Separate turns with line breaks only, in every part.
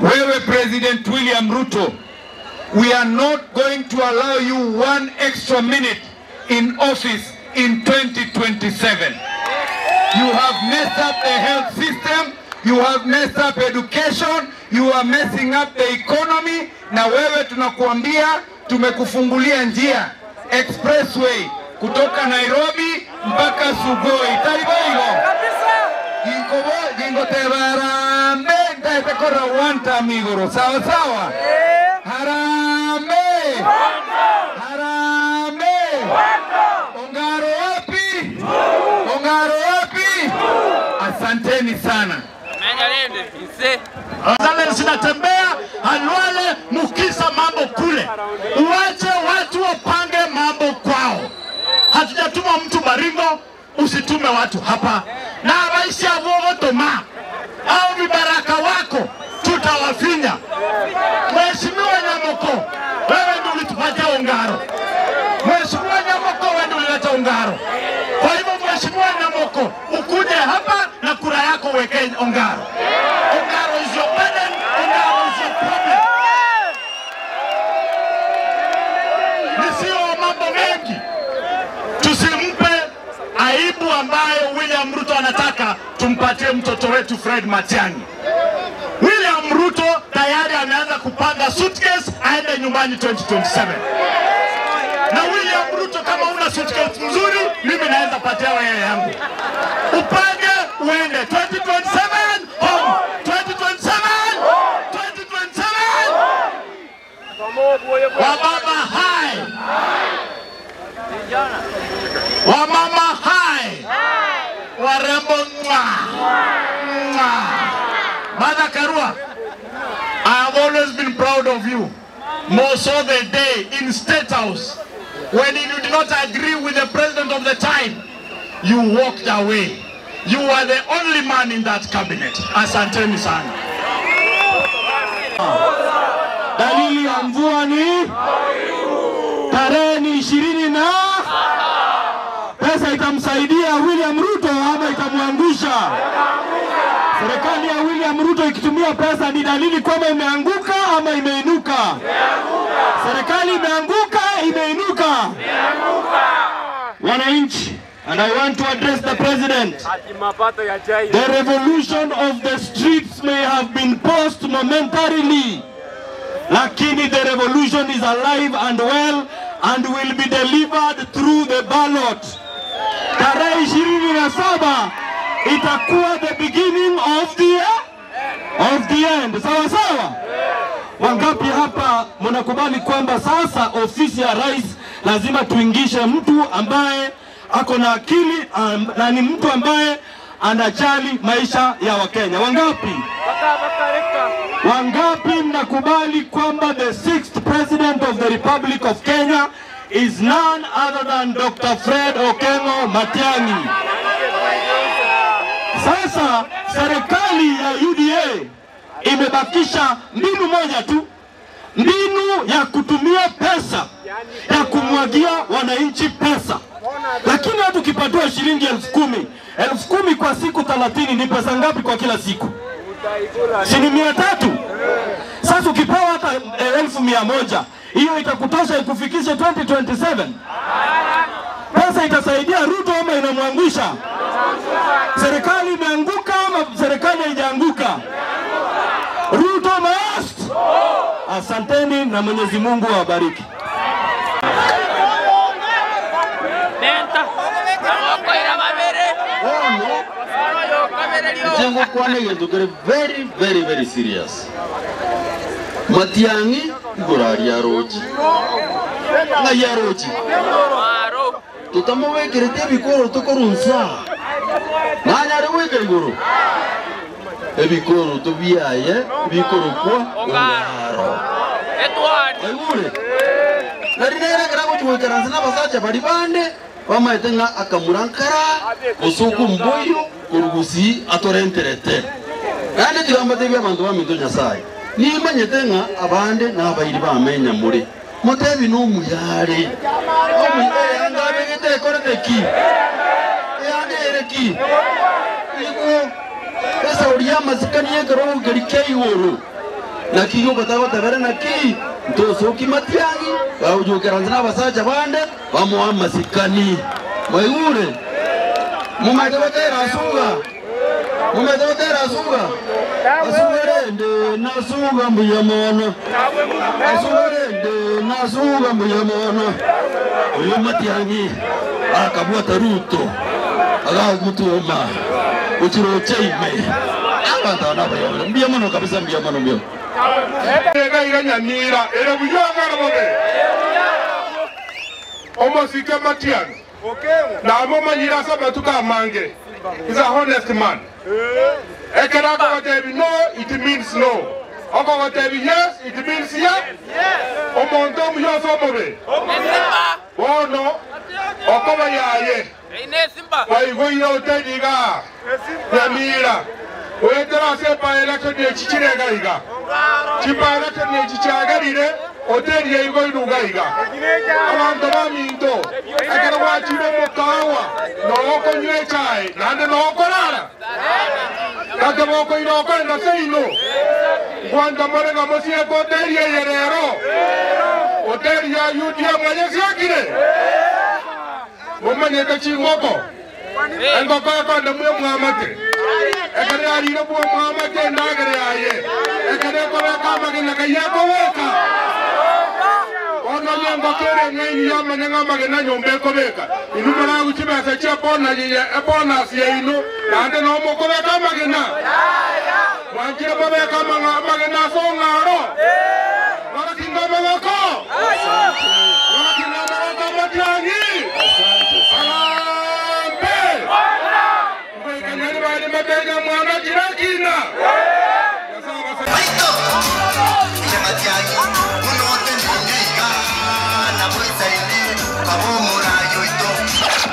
Wewe President William Ruto, we are not going to allow you one extra minute in office in 2027. You have messed up the health system, you have messed up education, you are messing up the economy. Na wewe tunakuambia tumekufungulia njia expressway kutoka Nairobi mpaka Sugoi. Tariboigo ginkobo gingoteba harambee ntaete korora one term igoro sawa sawa. Harambee! Harambee! Ongaro wapi? Ongaro wapi? Asanteni sana.
Zale zinatembea Halwale, Mukisa, mambo kule. Uache watu wapange mambo kwao. Hatujatuma mtu Baringo, usitume watu hapa na abaisi avovotoma au vibaraka wako tutawafinya. Mheshimiwa Nyamoko, wewe ndio ulitupatia Ongaro. Mheshimiwa Nyamoko, wewe ndio ulileta Ongaro. Kwa hivyo Mheshimiwa Nyamoko, ukuje hapa na kura yako uweke Ongaro. Ongaro is your burden, Ongaro is your problem. Nisio mambo mengi, tusimpe aibu ambayo William Ruto anataka tumpatie mtoto wetu Fred Matiang'i. William Ruto tayari ameanza kupanga suitcase aende nyumbani 2027. Na William Ruto, kama una suitcase mzuri, mimi naweza patia wewe yangu. Upange uende 2027 home. 2027 2027 Wababa hai, wamama hai, warembo mwa mwa. Martha Karua, I have always been proud of you. More so the day in State House when you did not agree with the president of the time, you walked away. You were the only man in that cabinet. Asanteni sana.
Dalili ya mvua ni tarehe ni ishirini na pesa itamsaidia William Ruto ama itamwangusha? Serikali ya William Ruto ikitumia pesa ni dalili kwamba imeanguka ama imeinuka? Serikali imeanguka, imeinuka? Wananchi, and I want to address the president. The revolution of the streets may have been paused momentarily, lakini the revolution is alive and well and will be delivered through the ballot. Tarehe 27 itakuwa the beginning of the end. Sawa sawa. Wangapi hapa mnakubali kwamba sasa ofisi ya rais lazima tuingishe mtu ambaye ako na akili na ni mtu ambaye anajali maisha ya Wakenya? Wangapi? Wangapi mnakubali kwamba the sixth president of the Republic of Kenya is none other than Dr. Fred Okengo Matiang'i? Sasa serikali ya UDA imebakisha mbinu moja tu, mbinu ya kutumia pesa ya kumwagia wananchi pesa. Lakini hata ukipatiwa shilingi 10,000, 10,000 kwa siku 30 ni pesa ngapi kwa kila siku? Si ni 300? Sasa ukipewa hata 100,000 hiyo itakutosha ikufikishe 2027? Pesa itasaidia Ruto ama inamwangusha? Serikali imeanguka ama serikali haijaanguka? Ruto must. Asanteni na Mwenyezi Mungu awabariki.
Bono inche ngokwana egento kere very very very serious. Matiang'i igoro aria arochi. Ng'ai arochi? Totamobekerete ebikoro tokorwa nsa. Nanyare goika igoro. Ebikoro biaye bikorokwa Ongaro. Oigure? Nari nere ekero agochi goikaransa na abasacha baria bande bamaete ng'a akamura nkara gose okomboiyo korwa gusii atorenterete. Naende tiga mbatebie abanto baminto Nyasaye, nimanyete ng'a abande nabairi bamenya more. Motebi nomuya are. Omuya eyanga abegete ekorete ki? Eyanga ere ki? Nigo esauri y'amasikani y'ekerogo keria kia igoro. Naki igo ogotagotebera naki ntosoki matiang'i bagojukeransa na abasacha bande bamoa amasikani. Mwaigure? Momanyete gotera asuga? Momanyete gotera asuga? Asuga rende nasuga mbuya mono. Asuga rende nasuga mbuya mono. Oyo matiang'i akabwata Ruto agamotwoma gochia roche ime. Abanto aba nabayomire. Mbuya mono kabisa mbuya mono mbuya.
Iga iga Nyamira ere buya ong'ara bobe. Omosike Matiang'i namomanyire ase amatuko amange. Is a honest man. Ekero akogotebi no, it means no. Okogotebi yes, it means yes. Omonto omuya ase omobe. Bono okoba yaye. Waigoire hoteli iga Nyamira. Oetera ase by-election echi chire iga iga. Chi by-election echi chiagerire hoteli yaigoirwe iga iga. Abanto baminto ekero gwachire omokawa nogokonywa echae naende nogokorara kate bokoira okoenda seino ngwanta more ng'a mosieke hoteli eye rero hoteli ya UDA mwanyesiekire mumanyete chingoko engoko ekonda mwe mwamate ekero yarire bwa mwamate endagera yaye ekero ekobeka amagena kai ekobeka bono onye engoko ere eng'aini yamanya ng'a amagena nyomba ekobeka inwe moragu chibesa chia ebonus yaino naende nomokobeka amagena mwanchire mobeka amagena ase ong'aro mwarakinga amaboko mwarakinga amaboko amatiang'i Harambee! Ngoikanyari bari matega mwana kirakina.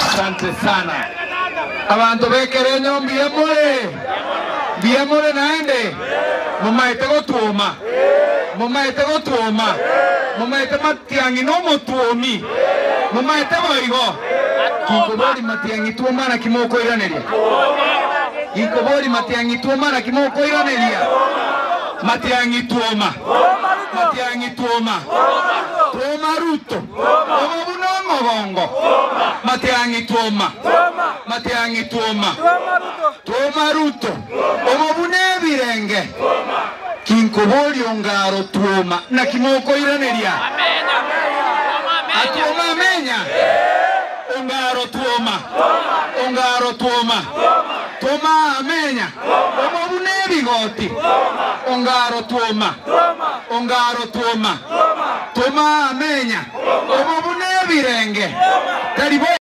Asante sana. Abantu bekerenyo mbuya more. Mbuya more naende. Mumaete gotwoma. Mumaete gotwoma. Mumaete matiang'i no motwomi. Mumaete boigo. Gikobori matiang'i twoma naki mokoiraneria. Gikobori matiang'i twoma naki mokoiraneria. Matiang'i twoma. Matiang'i twoma. Twoma Ruto. Obo buno omogongo. Matiang'i twoma. Matiang'i twoma. Twoma Ruto. Obo buna ebirenge. Kinkobori ongaro twoma. Naki mokoiraneria. Atwoma amenya. Ongaro twoma. Ongaro twoma. Twoma amenya. Obo buna ebigoti. Ongaro twoma. Ongaro twoma. Twoma amenya. Obo buna ebirenge. Tari bo.